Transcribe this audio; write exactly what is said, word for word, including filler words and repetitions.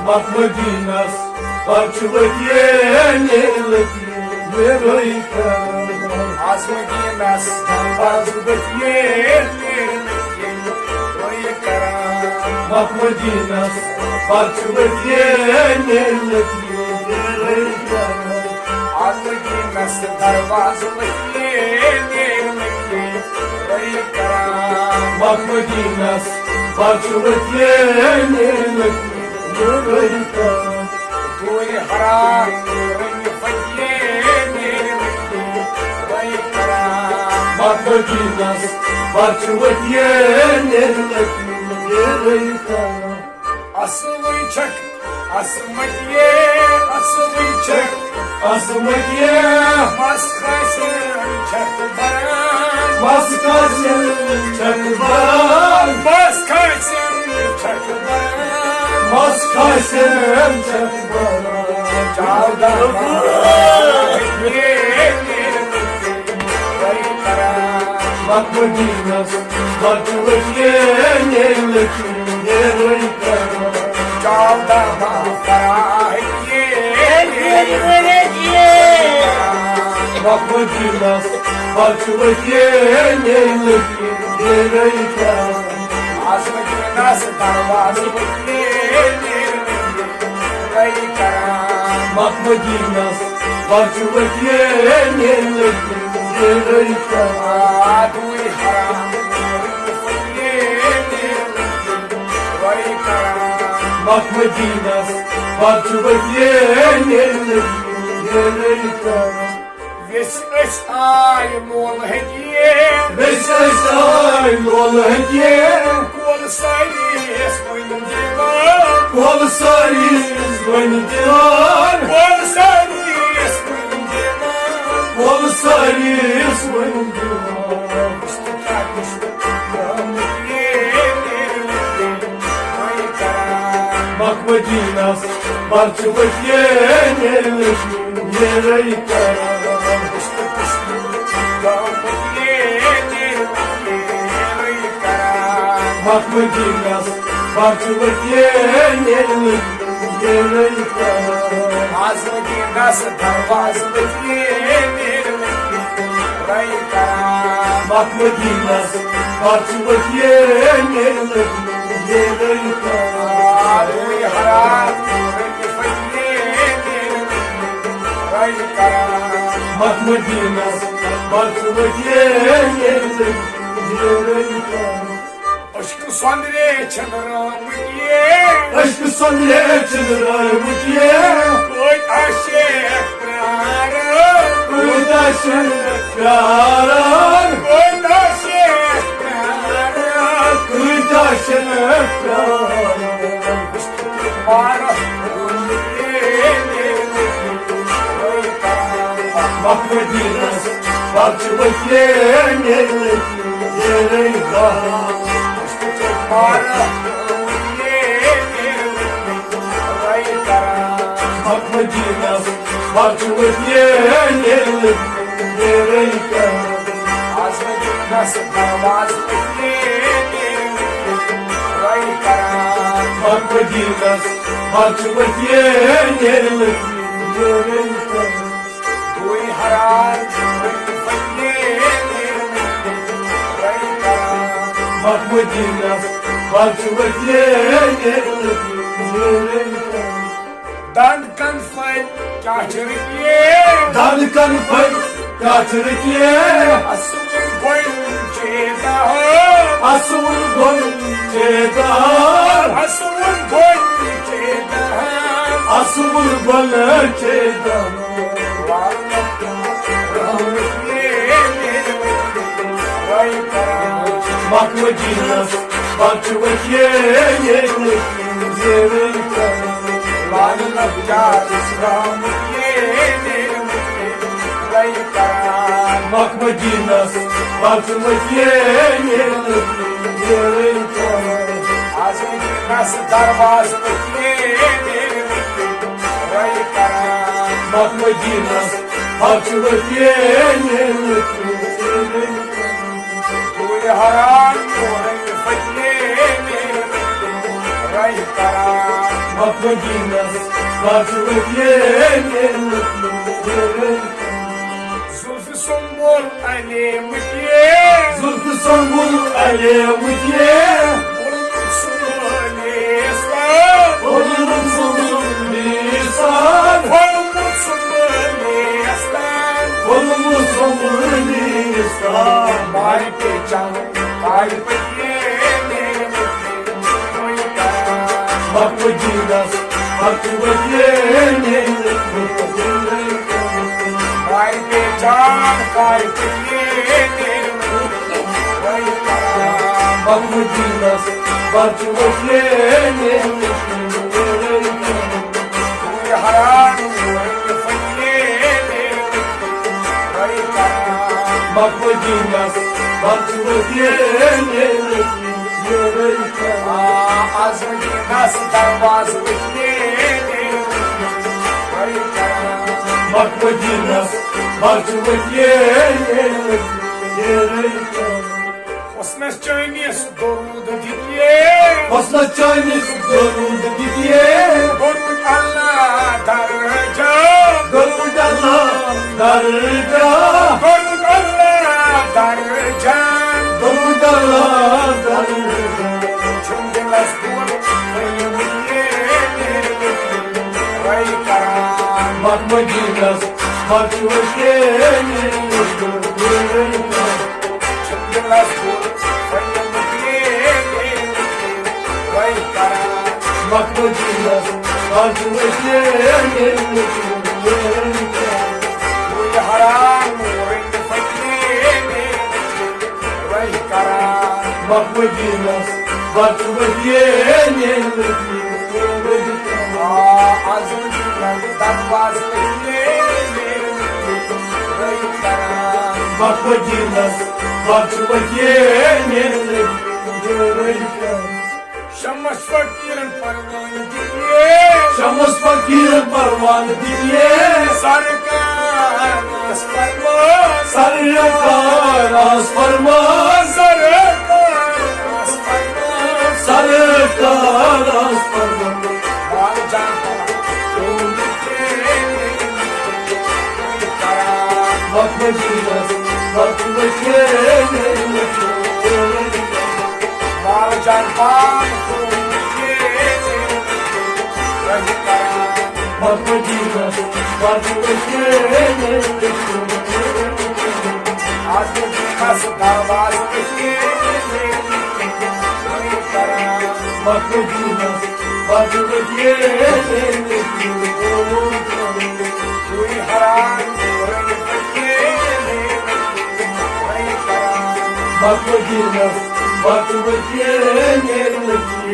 مکھ مدینس پرچہِ ؤتھۍ یے نیرِ لٔتۍ یے رٲیی کران۔ آز مدینس پرچہِ ؤتھۍ یے نیرِ لٔتۍ یے رٲیی کران۔ مکھ مدینس پرچہِ ؤتھۍ یے نیرِ لٔتۍ یے رٲیی کران۔ آز مدینس دروازٕ ؤتھۍ یے نیرِ لٔتۍ یے رٲیی کران۔ مکھ مدینس پرچہِ ؤتھۍ یے نیرِ لٔتۍ یے رٲیی کران۔ دوٗرِ حرام رٔنۍ فتیے نیرِ لٔتۍ یے رٲیی کران۔ مکھ مدینس پرچہِ ؤتھۍ یے نیرِ لٔتۍ یے رٲیی کران۔ اصلٕے چھکھ عصمتیے، اصلٕے چھکھ عصمتیے۔ مس کھاسٮ۪ن چھکھ بران۔ مس کھاسٮ۪ن چھکھ بران۔ مس کھاسٮ۪ن چھکھ بران۔ مس کھاسٮ۪ن چھکھ بران۔ چاودہ ماہ مکھ مدینس پرچہِ ؤتھۍ یے نیرِ لٔتۍ یے رٲیی کران۔ چاودہ ماہ فراہم یے مکھ مدینس پرچہِ ؤتھۍ یے نیرِ لٔتۍ یے رٲیی کران۔ آز مدینس دروازٕ ؤتھۍ یے نیرِ لٔتۍ یے رٲیی کران۔ مکھ مدینس پرچہِ ؤتھۍ یے نیرِ لٔتۍ یے رٲیی کران۔ آ، دوٗرِ حرام رٔنۍ فتیے نیرِ لٔتۍ یے رٲیی کران۔ مکھ مدینس پرچہِ ؤتھۍ یے نیرِ لٔتۍ یے رٲیی کران۔ ویسہِ أسۍ آے مول ہدیے۔ ویسہِ أسۍ آے مول ہدیے۔ کول سٲری ٲسۍ وۄنۍ دِوان۔ کول سٲری ٲسۍ وۄنۍ دِوان۔ کول سٲری ٲسۍ وۄنۍ دِوان۔ کول سٲری ٲسۍ وۄنۍ دِوان۔ مکھ مدینس پرچہِ ؤتھۍ یے نیرِ لٔتۍ یے رٲیی کران۔ مکھ مدینس پرچہِ ؤتھۍ یے نیرِ لٔتۍ یے رٲیی کران۔ آز مدینس دروازٕ ؤتھۍ یے نیرِ لٔتۍ یے رٲیی کران۔ مکھ مدینس پرچہِ ؤتھۍ یے نیرِ لٔتۍ یے رٲیی کران۔ آ، دوٗرِ حرام رٔنۍ فتیے نیرِ لٔتۍ یے رٲیی کران۔ مکھ مدینس پرچہِ ؤتھۍ یے نیرِ لٔتۍ یے رٲیی کران۔ عشقہٕ سۄندرے چھِنہٕ رٲومٕتۍ یے۔ عشقہٕ سۄندرے چھِنہٕ رٲومٕتۍ یے۔ کۭتۍ عاشق پیاران۔ کۭتۍ عاشق پیاران۔ کۭتۍ عاشق پیاران۔ کۭتۍ عاشق پیاران۔ مکھ مدینس پرچہِ ؤتھۍ یے نیرِ لٔتۍ یے رٲیی کران۔ مکھ مدینس پرچہِ ؤتھۍ یے نیرِ لٔتۍ یے رٲیی کران۔ آز مدینس دروازٕ ؤتھۍ یے نیرِ لٔتۍ یے رٲیی کران۔ مکھ مدینس پرچہِ ؤتھۍ یے نیرِ لٔتۍ یے رٲیی کران۔ دوٗرِ حرام رٔنۍ فتیے نیرِ لٔتۍ یے رٲیی کران۔ مکھ مدینس پرچہِ ؤتھۍ یے نیرِ لٔتۍ یے رٲیی کران۔ دند کن پھٔلۍ کیٛاہ چھِ رٕتۍ یے؟ دند کن پھٔلۍ کیٛاہ چھِ رٕتۍ یے؟ اصل گۄڈٕ چیدان۔ اصل گۄڈٕ چیدان۔ اصل گۄڈٕ چیدان۔ اصل گۄڈٕ چیدان۔ مکھ مدینس پرچہِ ؤتھۍ یے نیرِ لٔتۍ یے رٲیی کران۔ مکھ مدینس پرچہِ ؤتھۍ یے نیرِ لٔتۍ یے رٲیی کران۔ آز مدینس دروازٕ ؤتھۍ یے نیرِ لٔتۍ یے رٲیی کران۔ مکھ مدینس پرچہِ ؤتھۍ یے نیرِ لٔتۍ یے رٲیی کران۔ دوٗرِ حرام رٔنۍ فتیے مکہ مدینس، بچ ؤتھۍ یے میٲنۍ لٔکرِ۔ زُلفہِ سُمبل علی مٔتھۍ یے۔ زُلفہِ سُمبل علی مٔتھۍ یے۔ پھوٚلمُت سُمبل نیستان۔ پھوٚلمُت سُمبل نیستان۔ پھوٚلمُت سُمبل نیستان۔ پھوٚلمُت سُمبل نیستان۔ مارِ پیچان، کارِ پٔتۍ یے میٲنۍ لٔکرِ۔ مکہ مدینس، بچ ؤتھۍ یے میٲنۍ لٔکرِ۔ مارِ پیچان، کارِ پٔتۍ یے میٲنۍ لٔکرِ۔ مکہ مدینس، بچ ؤتھۍ یے میٲنۍ لٔکرِ۔ کوٗرِ حرام، کوٗرِ پٔتۍ یے میٲنۍ لٔکرِ۔ مکہ مدینس، بچ ؤتھۍ یے میٲنۍ لٔکرِ۔ آ، از مدینس دروازٕ وٕچھنہِ۔ مکہ مدینس، بچ ؤتھۍ یے۔ حسنس چٲنِس درود دِتھ یے۔ حسنس چٲنِس درود دِتھ یے۔ کوٚرمُت اللہ درجہ۔ کوٚرمُت اللہ درجہ۔ کوٚرمُت اللہ درجہ۔ کوٚرمُت اللہ درجہ۔ چھُم دِلس دود، ؤنِو یے میٲنۍ لٔکرِ۔ وَے کران۔ مکہ مدینس، بچ ؤتھۍ یے۔ چھُم دِلس دود، ؤنِو یے میٲنۍ لٔکرِ۔ وَے کران۔ مکہ مدینس، بچ ؤتھۍ یے۔ کوٗرِ حرام، کوٗرِ پٔتۍ یے میٲنۍ لٔکرِ۔ وَے کران۔ مکہ مدینس، بچ ؤتھۍ یے میٲنۍ لٔکرِ۔ آ، از مدینس دروازٕ وٕچھنہِ۔ وَے کران۔ مکہ مدینس، بچ ؤتھۍ یے میٲنۍ لٔکرِ۔ شمس فقیرن پروانہٕ دِتھ یے۔ شمس فقیرن پروانہٕ دِتھ یے۔ سرکار آس فرمان۔ سرکار آس فرمان۔ سرکار آس فرمان۔ سرکار آس فرمان۔ بال جان کران۔ مکہ مدینس، بچ ؤتھۍ یے۔ بال جان پان۔ مکہ مدینس، بچ ؤتھۍ یے۔ از مدینس دروازٕ وٕچھنہِ۔ مکہ مدینس، بچ ؤتھۍ یے۔ کوٗرِ حرام، کوٗرِ پٔتۍ یے۔ مکہ مدینس، بچ ؤتھۍ یے۔